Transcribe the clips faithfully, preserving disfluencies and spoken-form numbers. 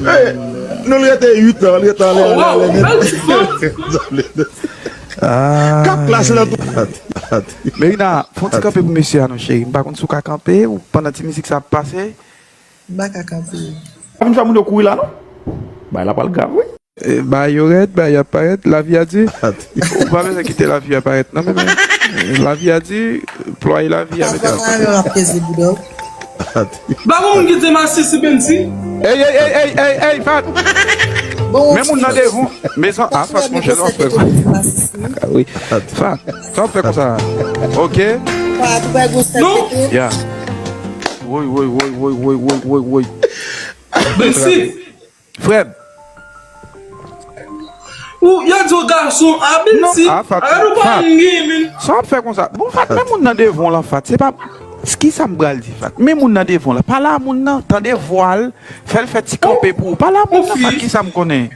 Hey, nou l rete uit an, l rete anlè, anlè, anlè, anlè. Kat klas lan tou. Merina, fè yon ti kanpe pou mesye a non, cheri. M pa konn si w ka kanpe ou pandan ti mizik sa ap pase. M pa ka kanpe. Pa vin fè moun yo kouri la non. Bagay la pral grav wi. Eh, bagay yo rèd, bagay yo ap parèt, lavi a di. Ou pa bezwen kite lavi a parèt non, men, men, lavi a di, plwaye lavi a mete ansanm. Papa, yo ap peze bouda w. Ba bon moun ki te masisi Bensi. Ey, ey, ey, ey, ey, ey, Fat. Men moun nan devan. Mezan, ah, Fat, monchè, sa w ap fè. Ah, wi. Fat, sa w ap fè konsa. Ok. Non. Ya. Woy, woy, woy. Bensi. Frè m. Ou, yo di w gason, a Bensi. Non, a, Fat, a, nou pa Fat. Sa w ap fè konsa? Bon, Fat, men moun nan devan w lan, Fat. Se pa, kisa m pral di, Fat? Men moun nan devan w lan. Pale a moun nan, tande vwa l, fè l fè ti kanpe pou ou. Pale a moun nan, Fat, kisa m konnen?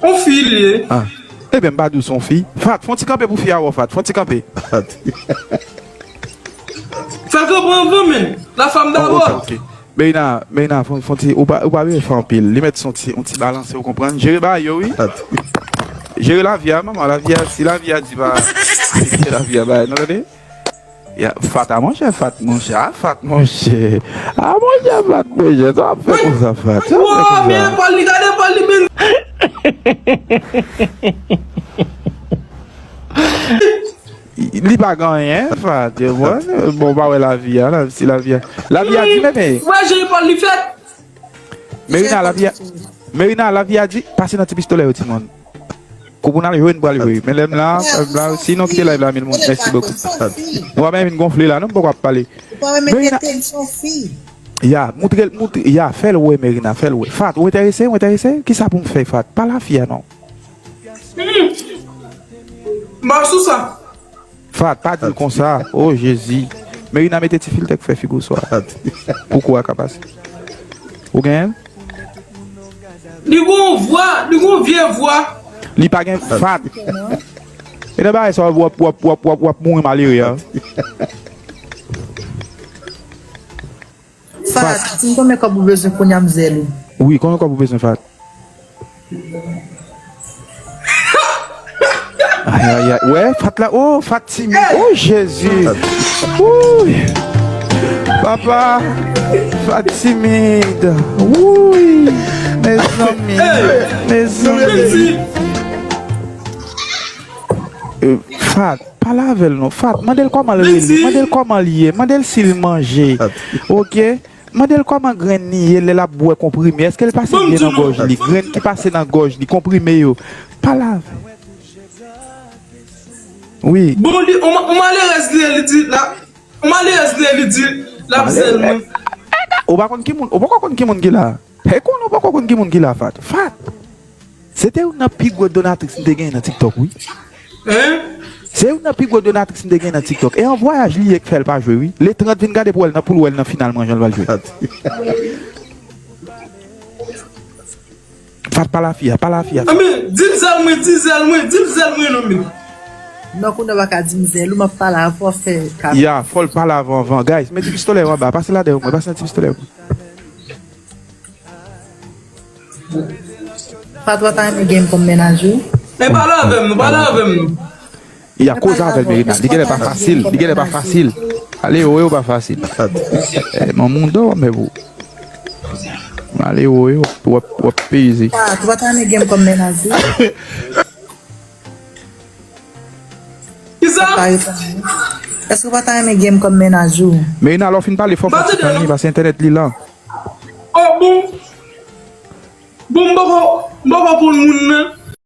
On fi li ye. Ah. Ebyen, m pa di w se on fi. Fat, fè on ti kanpe pou fi a wè w, Fat. Fè on ti kanpe. Fè l kanpe anvan, men. La femme d'abord. Ok. Merina, Merina, fè, fè on ti, ou pa, ou pa bezwen fè anpil. Li mèt se on ti, on ti balanse, ou konprann? Jere bagay yo, wi. Jere lavi a, manman, lavi a, si lavi a di pa, se lavi a, bagay, nou tande? Ya, Fat a monchè, Fat monchè, a Fat monchè. A monchè, Fat monchè, sa w ap fè konsa, Fat? Sa w ap fè konsa? Men pòl li, gade pòl li, men. Li pa gen anyen, Fat. Bon, bon, w pa wè lavi a, la, si lavi a. Lavi a di, men, men. Wè, jan pòl li fèt. Merina, lavi a, Merina, lavi a di, pase nan ti pistolè yo, timoun. Kou pou n al jwe, n pral jwe. Men lè m la, lè m la, sinon kite live la, men moun, mèsi bokou. Nou pa menm vin gonfle la, non, m poko ap pale. Ou pa menm Merina. Enkyete m, se yon fi. Ya, moutre l, moutre, ya, fè l wè, Merina, fè l wè. Fat, ou enterese, ou enterese? Kisa pou m fè, Fat? Pale a fi a, non. Hmm. M pa sou sa. Fat, pa di l konsa. Oh, Jezi. Merina mete ti filtè k fè figi w swa. Pou kou a ka pase. Ou genyen l? Li gon vwa, li gon vye vwa. Li pa gen Fat. E nan bagay sa w ap, w ap, w ap, w ap, w ap mouri malere a. Fat, di m konbyen kòb ou bezwen kounye a m zèl ou. Wi, konbyen kòb ou bezwen, Fat? Ay, ay, ay. Wè, Fat la. Oh, Fat timid. Oh, Jezi. Wouy. Papa, Fat timid. Wouy. Mezanmi. Mezanmi. Eh, Fat, pale avè l non. Fat, mande l kòman l rele. Mande l kòman l ye. Mande l si l manje. Ok? Mande l kòman grenn li ye lè l ap bwè konprime. Èske l pase byen nan gòj li? Grenn ki pase nan gòj li, konprime yo. Pale avè l. Wi. Bon, li, on, on malerèz li ye, li di, la, on malerèz li ye, li di, l ap zèl mwen. Ou pa konn ki moun, ou poko konn ki moun ki la. Hey, konnen ou poko konn ki moun ki la, Fat. Fat. Se te youn nan pi gwo donatris m te genyen nan TikTok, wi. Hein? Se youn nan pi gwo donatris m te genyen nan TikTok. E an vwayaj li ye k fè l pa jwe, wi. Le trant vin gade pou wè l nan, pou l wè l nan final mwen jan l pral jwe. Fat, pale a fi a, pale a fi a. Anben, di l zèl mwen, di l zèl mwen, di l zèl mwen non men. Non, kounye a w pa ka di m zèl ou, m ap pale avè w, fè ka. Ya, fò l pale avè w anvan. Guys, met ti pistolè yo anba, pase la dèyè mwen, pase nan ti pistolè yo. Fat, ou pa ta renmen gen m kòm mennaj ou? Men pale avè m non, pale avè m non. Ya, koze avè l, Merina. Li genlè pa fasil, li genlè pa fasil. Ale woyo pa fasil. Eh, mon mundo, men pou. Ale woyo, w ap, w ap peze. Fat, ou pa ta renmen gen m kòm mennaj ou? Kisa? Èske ou pa ta renmen gen m kòm mennaj ou? Merina, lè w fin pale, fò w fè ti tann li, paske entènèt li lan. Oh, bon. Bon, m poko, m poko konn moun nan.